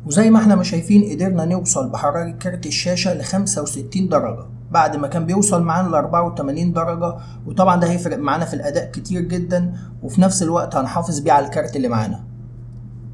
وزي ما احنا ما شايفين قدرنا نوصل بحرارة كارت الشاشة ل 65 درجة بعد ما كان بيوصل معانا ل 84 درجة، وطبعا ده هيفرق معانا في الأداء كتير جدا، وفي نفس الوقت هنحافظ بيه على الكارت اللي معانا.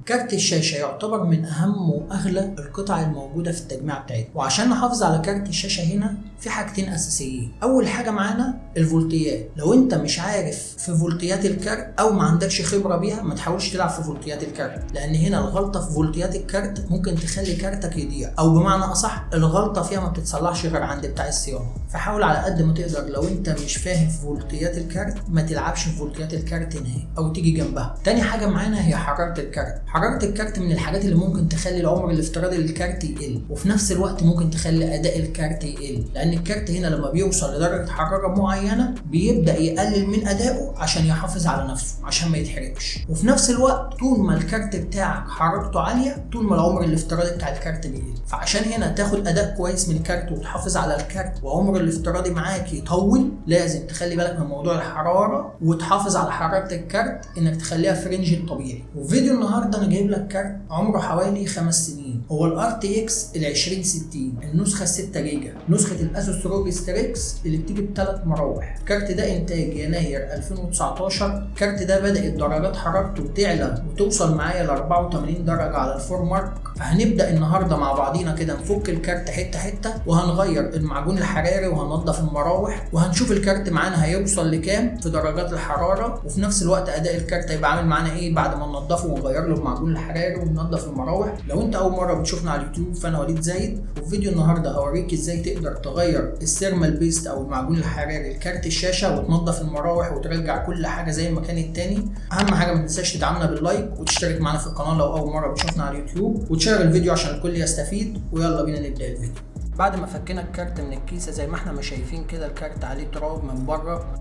كارت الشاشة يعتبر من أهم وأغلى القطع الموجودة في التجميع بتاعتنا، وعشان نحافظ على كارت الشاشة هنا في حاجتين أساسيين. أول حاجة معانا الفولتيات، لو أنت مش عارف في فولتيات الكارت أو ما عندكش خبرة بيها ما تحاولش تلعب في فولتيات الكارت، لأن هنا الغلطة في فولتيات الكارت ممكن تخلي كارتك يضيع، أو بمعنى أصح الغلطة فيها ما بتتصلحش غير عند بتاع الصيانة. فحاول على قد ما تقدر لو أنت مش فاهم في فولتيات الكارت ما تلعبش في فولتيات الكارت نهائي أو تيجي جنبها. تاني حاجة معانا هي حرارة الكارت. حرارة الكارت من الحاجات اللي ممكن تخلي العمر الافتراضي للكارت يقل، وفي نفس الوقت ممكن تخلي أداء الكارت يقل، لأن الكارت هنا لما بيوصل لدرجة حرارة معينة بيبدأ يقلل من أدائه عشان يحافظ على نفسه عشان ما يتحرقش. وفي نفس الوقت طول ما الكارت بتاعك حرارته عالية طول ما العمر الافتراضي بتاع الكارت بيقل، فعشان هنا تاخد أداء كويس من الكارت وتحافظ على الكارت وعمر الافتراضي معاك يطول لازم تخلي بالك من موضوع الحرارة وتحافظ على حرارة الكارت إنك تخليها في range الطبيعي. وفيديو النهارده انا جايب لك كارت عمره حوالي 5 سنين، هو ال RTX ال 2060 النسخة 6 جيجا، نسخه ال ASUS ROG Strix اللي بتيجي بثلاث مراوح. الكارت ده انتاج يناير 2019. الكارت ده بدات درجات حرارته تعلى وتوصل معايا ل 84 درجه على ال FurMark. فهنبدا النهارده مع بعضينا كده نفك الكارت حتة حتة، وهنغير المعجون الحراري وهننضف المراوح، وهنشوف الكارت معانا هيوصل لكام في درجات الحرارة، وفي نفس الوقت اداء الكارت هيبقى عامل معانا ايه بعد ما ننضفه ونغير له المعجون الحراري وننضف المراوح. لو انت اول مرة بتشوفنا على اليوتيوب فانا وليد زايد، وفي فيديو النهارده هوريك ازاي تقدر تغير ال thermal paste او المعجون الحراري لكارت الشاشة وتنضف المراوح وترجع كل حاجة زي ما كانت تاني. اهم حاجة ما تنساش تدعمنا بال like وتشترك معانا في القناة لو اول مرة بتشوفنا على اليوتيوب، وتشير الفيديو عشان الكل يستفيد. ويلا بينا نبدا الفيديو. بعد ما فكينا الكارت من الكيسة زي ما احنا ما شايفين كده الكارت عليه تراب من بره،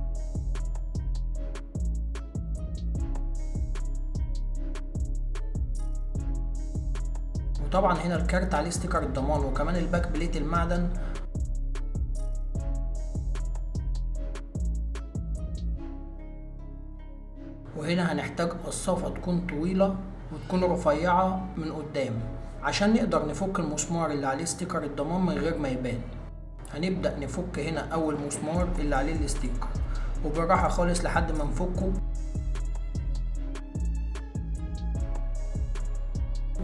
وطبعا هنا الكارت عليه sticker الضمان وكمان ال back plate المعدن. وهنا هنحتاج قصافة تكون طويلة وتكون رفيعة من قدام عشان نقدر نفك المسمار اللي عليه sticker الضمان من غير ما يبان. هنبدأ نفك هنا أول مسمار اللي عليه ال sticker وبالراحة خالص لحد ما نفكه،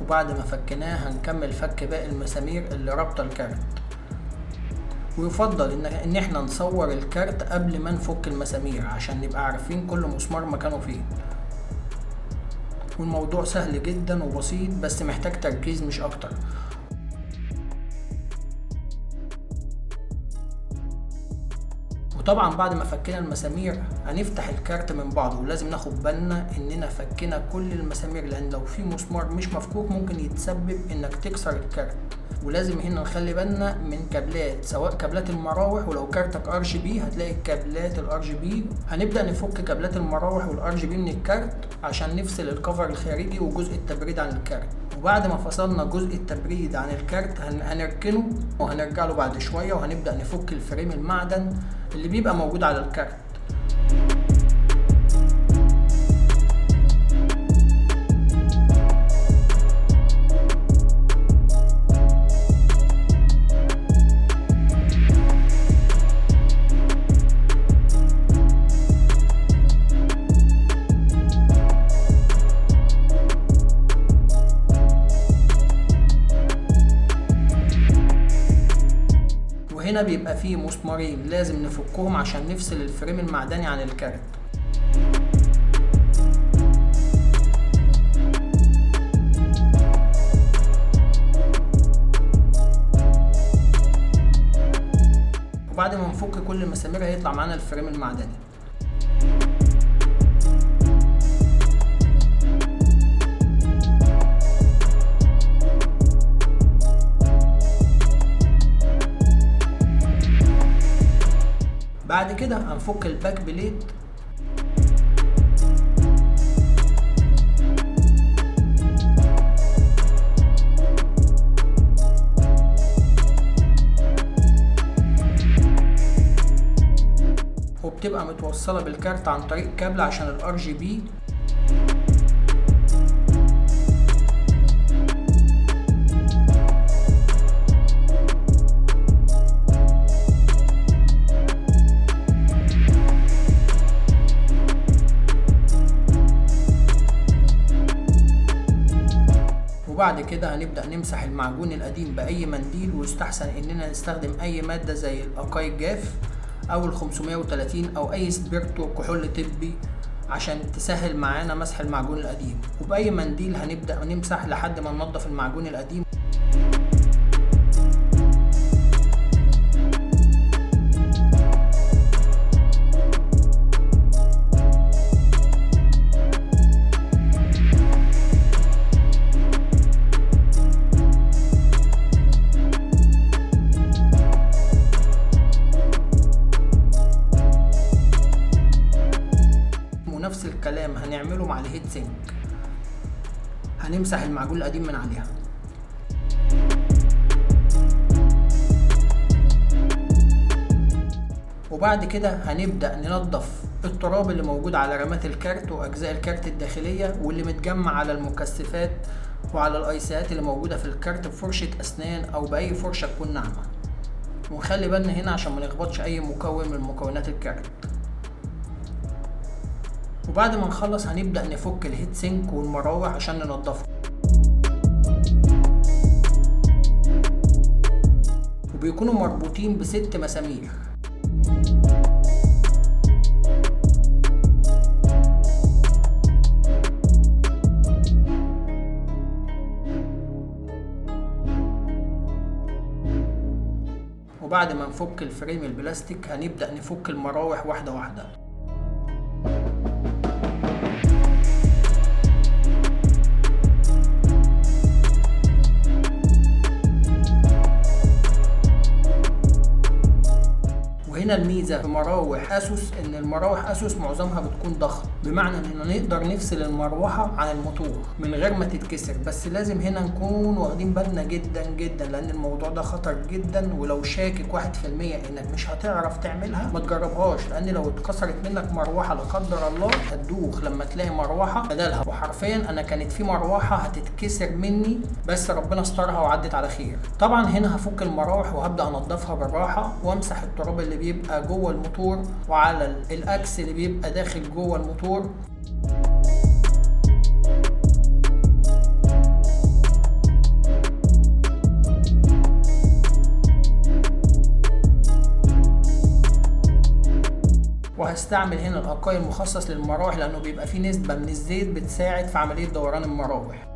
وبعد ما فكناه هنكمل فك باقي المسامير اللي رابطة الكارت. ويفضل ان احنا نصور الكارت قبل ما نفك المسامير عشان نبقى عارفين كل مسمار مكانه فين. والموضوع سهل جدا وبسيط بس محتاج تركيز مش اكتر. وطبعا بعد ما فكينا المسامير هنفتح الكارت من بعضه، ولازم ناخد بالنا اننا فكينا كل المسامير لان لو في مسمار مش مفكوك ممكن يتسبب انك تكسر الكارت. ولازم هنا نخلي بالنا من كابلات، سواء كابلات المراوح، ولو كارتك RGB هتلاقي كابلات ال RGB. هنبدأ نفك كابلات المراوح وال RGB من الكارت عشان نفصل ال cover الخارجي وجزء التبريد عن الكارت. وبعد ما فصلنا جزء التبريد عن الكارت هنركنه وهنرجع له بعد شوية، وهنبدأ نفك ال frame المعدن اللي بيبقى موجود على الكارت. وهنا بيبقى فيه مسمارين لازم نفكهم عشان نفصل ال frame المعدني عن الكارت. وبعد ما نفك كل المسامير هيطلع معانا ال frame المعدني. بعد كده هنفك ال back plate وبتبقى متوصلة بالكارت عن طريق كابل عشان ال RGB. وبعد كده هنبدأ نمسح المعجون القديم بأي منديل، ويستحسن اننا نستخدم اي مادة زي الاكاي الجاف او ال 530 او اي سبيرتو كحول طبي عشان تسهل معانا مسح المعجون القديم. وبأي منديل هنبدأ نمسح لحد ما ننضف المعجون القديم. ونفس الكلام هنعمله مع ال heat sink، هنمسح المعجون القديم من عليها. وبعد كده هنبدأ ننظف التراب اللي موجود على رامات الكارت واجزاء الكارت الداخلية واللي متجمع على المكثفات وعلى الايسات اللي موجودة في الكارت بفرشة اسنان او باي فرشة تكون ناعمة. ونخلي بالنا هنا عشان ما نخبطش اي مكون من مكونات الكارت. وبعد ما نخلص هنبدأ نفك ال heat sink والمراوح عشان ننضفه، وبيكونوا مربوطين ب6 مسامير. وبعد ما نفك ال frame البلاستيك هنبدأ نفك المراوح واحدة واحدة. وهنا الميزة في مراوح اسوس ان المراوح اسوس معظمها بتكون ضغط، بمعنى اننا نقدر نفصل المروحة عن الموتور من غير ما تتكسر، بس لازم هنا نكون واخدين بالنا جدا جدا لان الموضوع ده خطر جدا، ولو شاكك 1% انك مش هتعرف تعملها ما تجربهاش، لان لو اتكسرت منك مروحة لا قدر الله هتدوخ لما تلاقي مروحة بدلها. وحرفيا انا كانت في مروحة هتتكسر مني بس ربنا استرها وعدت على خير. طبعا هنا هفك المراوح وهبدأ انضفها بالراحة وامسح التراب اللي بيبقى جوه الموتور وعلى الاكس اللي بيبقى داخل جوه الموتور. وهستعمل هنا الاقاي المخصص للمراوح لانه بيبقى فيه نسبة من الزيت بتساعد في عملية دوران المراوح.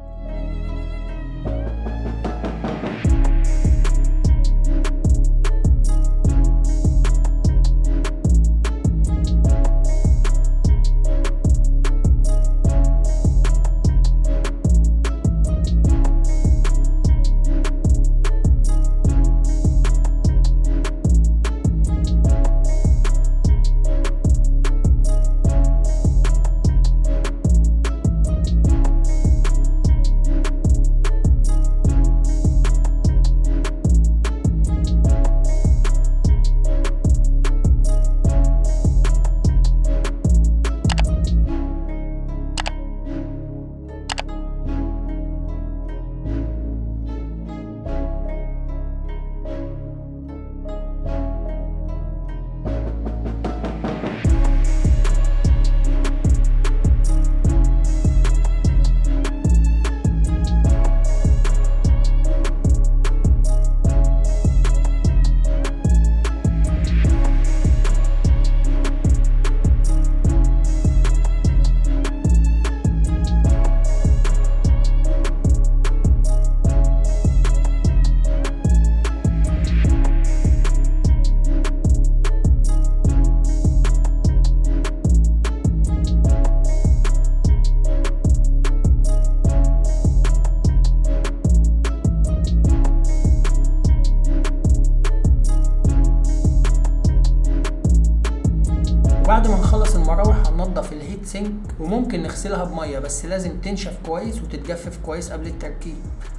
بعد ما نخلص المراوح هننضف ال heat sink، وممكن نغسلها بميه بس لازم تنشف كويس وتتجفف كويس قبل التركيب.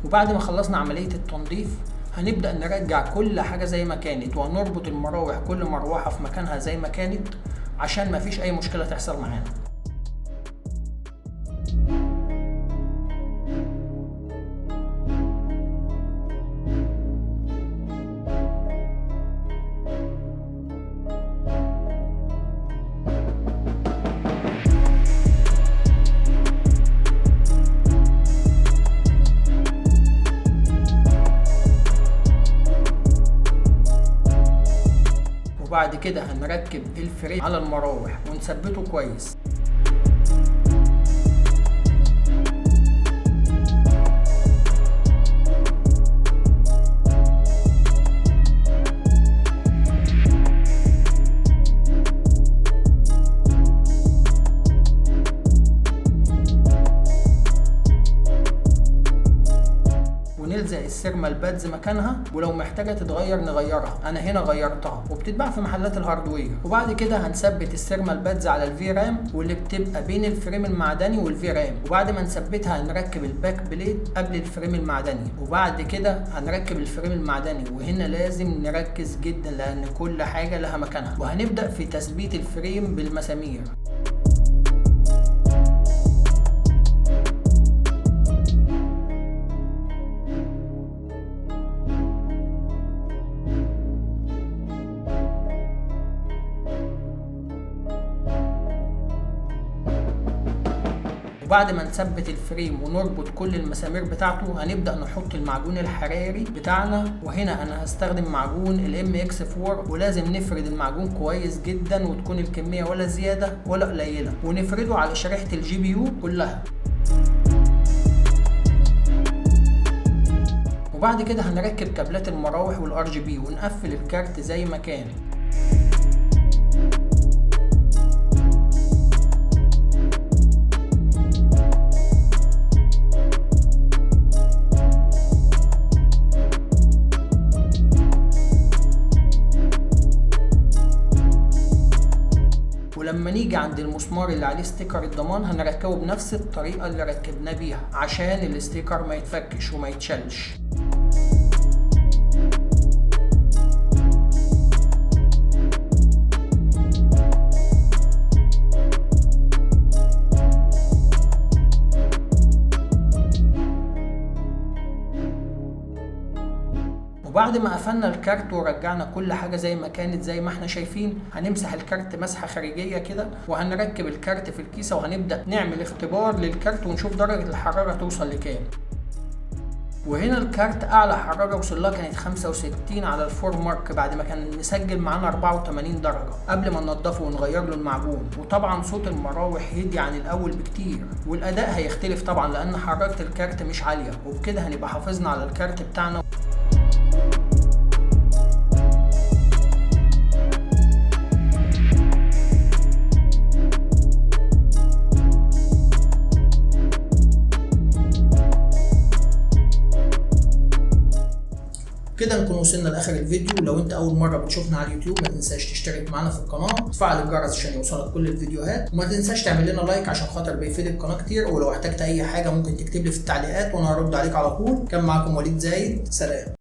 وبعد ما خلصنا عملية التنظيف هنبدأ نرجع كل حاجة زي ما كانت، وهنربط المراوح كل مروحة في مكانها زي ما كانت عشان ما فيش اي مشكلة تحصل معانا. وبعد كده هنركب ال frame على المراوح ونثبته كويس. ونلزق ال thermal pads مكانها، ولو محتاجه تتغير نغيرها، انا هنا غيرتها وبتتباع في محلات ال hardware. وبعد كده هنثبت ال thermal pads على ال VRAM واللي بتبقى بين ال frame المعدني وال VRAM، وبعد ما نثبتها هنركب ال back plate قبل ال frame المعدني، وبعد كده هنركب ال frame المعدني. وهنا لازم نركز جدا لان كل حاجة لها مكانها. وهنبدا في تثبيت ال frame بالمسامير. وبعد ما نثبت ال frame ونربط كل المسامير بتاعته هنبدأ نحط المعجون الحراري بتاعنا. وهنا انا هستخدم معجون ال MX4، ولازم نفرد المعجون كويس جدا وتكون الكمية ولا زيادة ولا قليلة، ونفرده على شريحة ال GPU كلها. وبعد كده هنركب كابلات المراوح وال RGB ونقفل الكارت زي ما كان. ولما نيجي عند المسمار اللي عليه sticker الضمان هنركبه بنفس الطريقة اللي ركبناه بيها عشان ال sticker ما يتفكش وما يتشلش. وبعد ما قفلنا الكارت ورجعنا كل حاجة زي ما كانت زي ما احنا شايفين، هنمسح الكارت مسحة خارجية كده، وهنركب الكارت في الكيسة، وهنبدأ نعمل اختبار للكارت ونشوف درجة الحرارة توصل لكام. وهنا الكارت اعلى حرارة وصل لها كانت 65 على ال FurMark بعد ما كان مسجل معانا 84 درجة قبل ما ننضفه ونغير له المعجون. وطبعا صوت المراوح هدي عن الاول بكتير، والاداء هيختلف طبعا لان حرارة الكارت مش عالية، وبكده هنبقى حافظنا على الكارت بتاعنا. كده نكون وصلنا لاخر الفيديو. لو انت اول مرة بتشوفنا على اليوتيوب ما تنساش تشترك معانا في القناة وتفعل الجرس عشان يوصلك كل الفيديوهات، وما تنساش تعمل لنا like عشان خاطر بيفيد القناة كتير. ولو احتجت اي حاجة ممكن تكتب لي في التعليقات وانا هرد عليك على طول. كان معاكم وليد زايد، سلام.